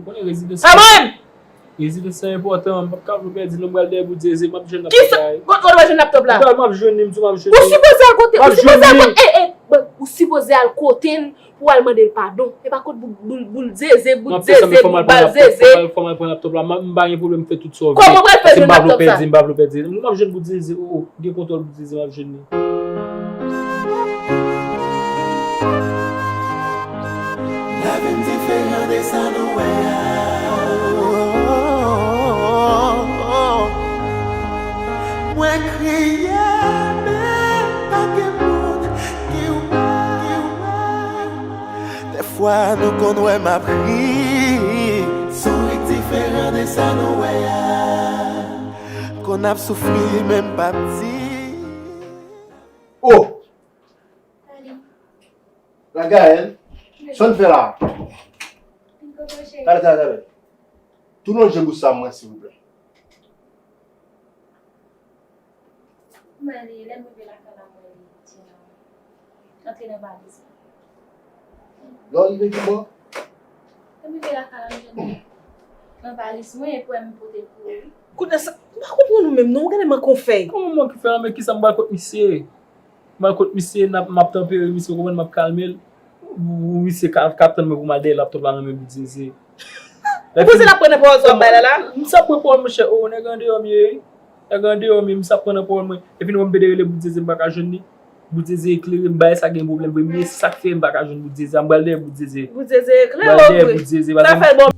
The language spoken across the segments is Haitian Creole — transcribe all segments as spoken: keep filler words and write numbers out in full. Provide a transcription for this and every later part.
Ou konnen rezidans. Sa mwen! Rezidans sa enpòtan, m p ap ka vle pèdi l, non, m pral dèyè bout zeze, m ap jwenn laptop la. Kisa? Kote w jwenn laptop la? M pral, m ap jwenn li, m di w m ap jwenn li. Ou sipoze al kote, ou sipoze al kote, e, e, ou sipoze al kote l pou al mande l padon. E pa kot bout, bout, bout zeze, bout zeze, bout bal zeze. Fò m al pran laptop la, m pa gen pwoblèm, m fè tout sa w vle. Kòman w pral fè jwenn laptop sa? Paske m pa vle w pèdi, m pa vle w pèdi. M ap jwenn bout zeze, o, o, gen kontwòl bout zeze, m ap jwenn li. Lavi m diferan de sa nou wè a. Mwen kriye, men pa gen moun ki wè, ki wè. Dèfwa nou konn wè m ap ri. Son ri diferan de sa nou wè a. Konn ap soufri, men m p ap di. Oh! Lagaèl, sa w fè la? Talè, talè, talè. Tou lonje bous sa mwen, silvouplè. Mwen li, lè m rive lakay la, mwen li, ti nan antre nan valiz la. Lè w rive ki bò? Lè m rive lakay la, m jwenn nan valiz mwen, e pou m pote pou ou. Kounye a sa, m pa konprann ou menm, non, ou genlè manke yon fèy. Kòman manke fèy la, men kisa m pral kot misye? M al kot misye, n ap, m ap tanpere misye, ou konprann, m ap kalme l. Ou, misye ka, ka tann mwen pou m al dèyè laptop la nan men bout zeze. Ou panse l ap pran nan pawòl sa w ap bay la la? Misye ap pran pawòl, monchè, o, nèg andeyò m ye, wi. Nèg andeyò m ye, misye ap pran nan pawòl mwen. Epi nou wè m pede rele bout zeze, m pa ka jwenn li. Bout zeze eklere m, bagay sa gen pwoblèm vre, men se sa k fè m pa ka jwenn bout zeze a, m pral dèyè bout zeze. Bout zeze eklere w vre. M pral dèyè bout zeze, paske m fè l bon.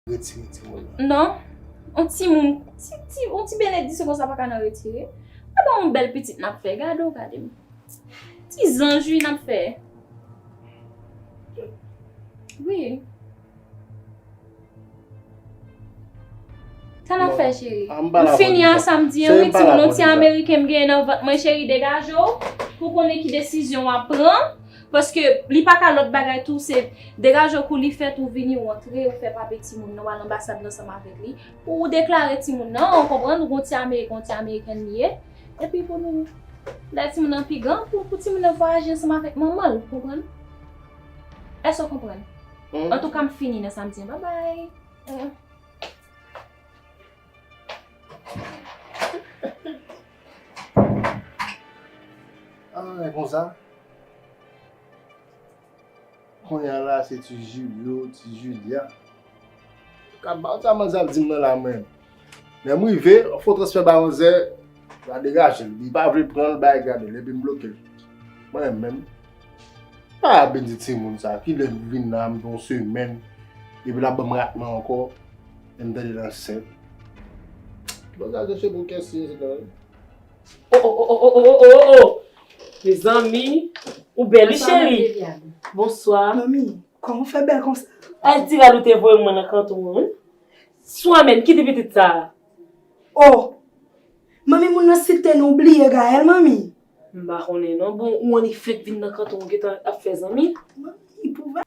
Retire timoun nan. Non. On timoun, ti, ti, on ti benediksyon konsa pa ka nan retire. E pa yon bèl pitit n ap fè. Gade w, gade m. Ti zanj wi n ap fè. Wi. Sa n ap fè, cheri? M fini a sa m di an, wi, timoun, yon ti ameriken m genyen nan vant mwen, cheri, degaje w pou konnen ki desizyon w ap pran. Paske li pa ka lòt bagay tou, se degaje w kou li fèt, ou vini, ou antre, ou fè papye timoun nan, w al anbasad la ansanm avèk li, pou ou deklare timoun nan, ou konprann, ou gon ti Ameriken, yon ti Amerikèn li ye, epi pou nou, lè timoun nan pi gran, pou, pou timoun nan vwayaje ansanm avèk manman l, ou konprann? Èske w konprann? Antouka, m fini nan sa m di an. Babay. Ah, e konsa? Kounye a la, se ti Julio, ti Julia. Ka ba w sa manzè ap di m nan la, mwen. Lè m rive, fò transfè ba manzè, la degaje l. Li pa vle pran l, bay gade l, epi m bloke l. Mwen menm, pa beni timoun sa, ki lè l vin la, m gen yon semèn, epi l ap ban m ratman ankò, e m tande l ansent. Bon, sa se bon kè si se nan. Oh, oh, oh, oh, oh, oh, oh, oh. Mezanmi, ou bèl wi cheri. Bonswa. Manmi, kòman w fè bèl konsa? Ay ti rad ou te voye mwen nan kanton an wi. Swa menm, ki di pitit sa a? Oh, manmi, moun nan site nou, ou bliye Gaël, manmi? M pa konnen non. Bon, ou annik fenk vin nan kanton ou gentan ap fè zanmi? Manmi, pou